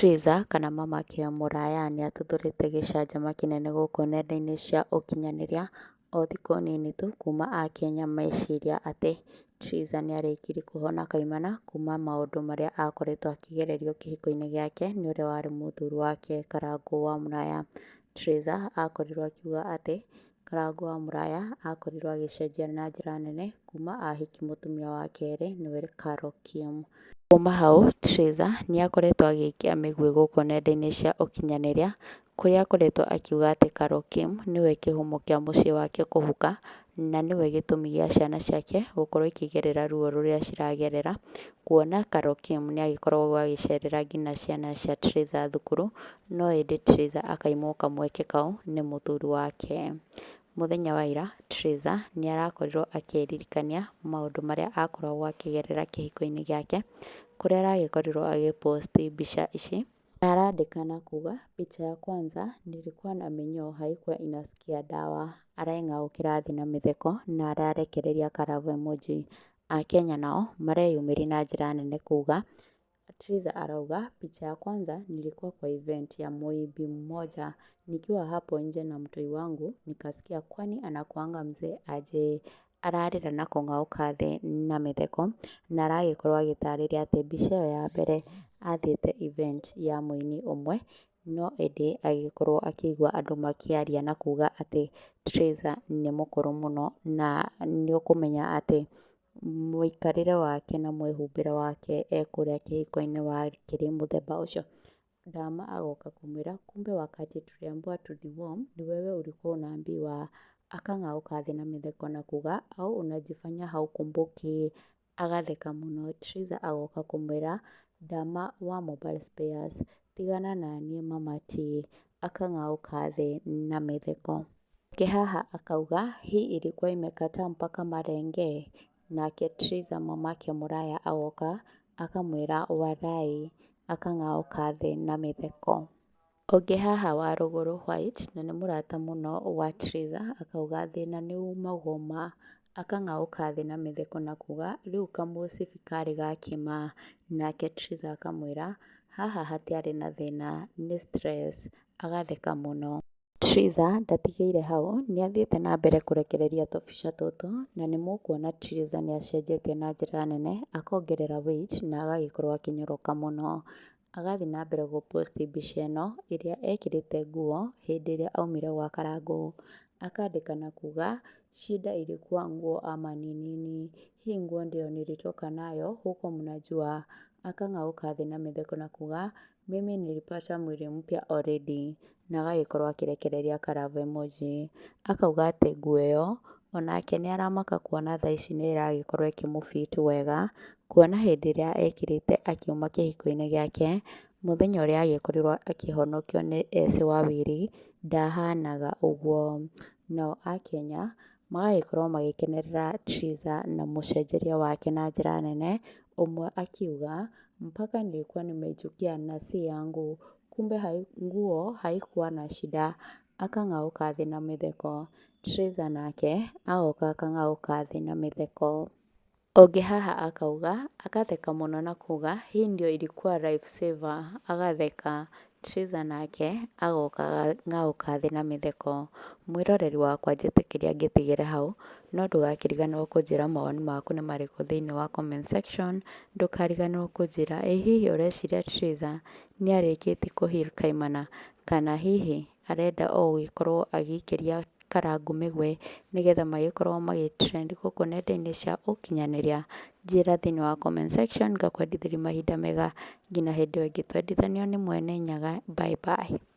Triza kana Mama Kĩmũraya nĩatuthũrĩte gĩcanjama kĩnene gũkũ nenda-inĩ cia ũkinyanĩria, o thikũ nini tu kuma akenya meciria atĩ Triza nĩarĩkirie kũhona kaimana kuma maũndũ marĩa akoretwo akĩgererio kĩhiko-inĩ gĩake nĩ ũrĩa warĩ mũthuri wake Karangũ wa Mũraya. Triza akorirwo akiuga atĩ Karangũ wa Mũraya akorirwo agĩcenjia na njĩra nene kuma ahiki mũtumia wa kerĩ nĩwe Carol Kim. Kuma hau Triza nĩakoretwo agĩikia mĩguĩ gũkũ nenda-inĩ cia ũkinyanĩria kũrĩa akoretwo akiuga atĩ Carol Kim nĩwe kĩhumo kĩa mũciĩ wake kũhuka, na nĩwe gĩtũmi gĩa ciana ciake gũkorwo ikĩgerera ruo rũrĩa ciragerera, kuona Carol Kim nĩagĩkoragwo agĩcerera nginya ciana cia Triza thukuru, no ĩndĩ Triza akaimwo kamweke kau nĩ mũthuri wake. Mũthenya wa ira, Triza nĩarakorirwo akĩririkania maũndũ marĩa akoragwo akĩgerera kĩhiko-inĩ gĩake, kũrĩa aragĩkorirwo agĩ post mbica ici, na arandĩka na kuga picha ya kwanza nilikuwa na minyoo haikuwa inasikia dawa, areng'aũkĩra thĩ na mĩtheko na ararekereria ka love emoji. Akenya nao mareyumĩria na njĩra nene kuga, Triza arauga picha ya kwanza nilikuwa kwa event ya muimbi mmoja nikiwa hapo nje na mtoi wangu nikasikia kwani anakuanga mzee aje ararĩra na kũng'aũka thĩ na mĩtheko na aragĩkorwo agĩtarĩria atĩ mbica ĩyo ya mbere athiĩte event ya mũini ũmwe no ĩndĩ agĩkorwo akĩigua andũ makĩaria na kuga atĩ Triza nĩ mũkũrũ mũno na nĩũkũmenya atĩ mũikarĩre wake na mwĩhumbĩre wake e kũrĩa kĩhiko-inĩ wakĩrĩ mũthemba ũcio. Dama agoka kũmwĩra kumbe wakati tuliambiwa tudeworm ni wewe ulikuwa unaambiwa akang'aũka thĩ na mĩtheko na kuga au unajifanya haukumbuki agatheka mũno. Triza agoka kũmwĩra Dama wa Mobile Spares tigana naniĩ Mama T akang'aũka thĩ na mĩtheko. Ũngĩ haha akauga hii ilikuwa imekataa mpaka marenge nake Triza mamake Mũraya agoka akamwĩra walai akang'aũka thĩ na mĩtheko. Ũngĩ haha wa rũgũrũ White na nĩ mũrata mũno wa Triza akauga thĩna nĩ umagwo ma akang'aũka thĩ na mĩtheko na kuga rĩu kamũcibi karĩ ga kĩmaa nake Triza akamwĩra haha hatiarĩ na thĩna nĩ stress agatheka mũno. Triza ndatigĩire hau nĩathiĩte na mbere kũrekereria tũbica tũtũ na nĩmũkuona Triza nĩacenjetie na njĩra nene akongerera weight na agagĩkorwo akĩnyoroka mũno. Agathiĩ na mbere gũ post mbica ĩno ĩrĩa ekĩrĩte nguo hĩndĩ ĩrĩa aumire gwa Karangũ. Akandĩka na kuga shida ilikuwa nguo ama ni nini hii nguo ndio nilitoka nayo huko mnajua akang'aũka thĩ na mĩtheko na kuga mimi nilipata mwili mpya already na agagĩkorwo akĩrekereria ka love emoji. Akauga atĩ nguo ĩyo onake nĩaramaka kuona thaa ici nĩ ĩragĩkorwo ĩkĩmũ fit wega kuona hĩndĩ ĩrĩa ekĩrĩte akiuma kĩhiko-inĩ gĩake mũthenya ũrĩa agĩkorirwo akĩhonokio nĩ Esi Wawiri ndahanaga ũguo. Nao akenya magagĩkorwo magĩkenerera Triza na mũcenjerie wake na njĩra nene, ũmwe akiuga mpaka nilikuwa nimeichukia na si yangu kumbe nguo haikuwa na shida akang'aũka thĩ na mĩtheko. Triza nake agoka akang'aũka thĩ na mĩtheko. Ũngĩ haha akauga agatheka mũno na kuga hii ndio ilikuwa life saver agatheka. Triza nake agoka agang'aũka thĩ na mĩtheko. Mwĩroreri wakwa njĩtĩkĩria ngĩtigĩre hau no ndũgakĩriganĩrwo kũnjĩra mawoni maku nĩ marĩkũ thĩinĩ wa comment section. Ndũkariganĩrwo kũnjĩra ĩ hihi ũreciria Triza nĩarĩkĩtie kũ heal kaimana kana hihi arenda o gũgĩkorwo agĩikĩria Karangũ mĩgwĩ nĩgetha magĩkorwo magĩ trend gũkũ nenda-inĩ cia ũkinyanĩria. Njĩra thĩinĩ wa comment section ngakwendithĩria mahinda mega nginya hĩndĩ ĩyo ĩngĩ twendithanio nĩ mwene Nyaga. Bye bye.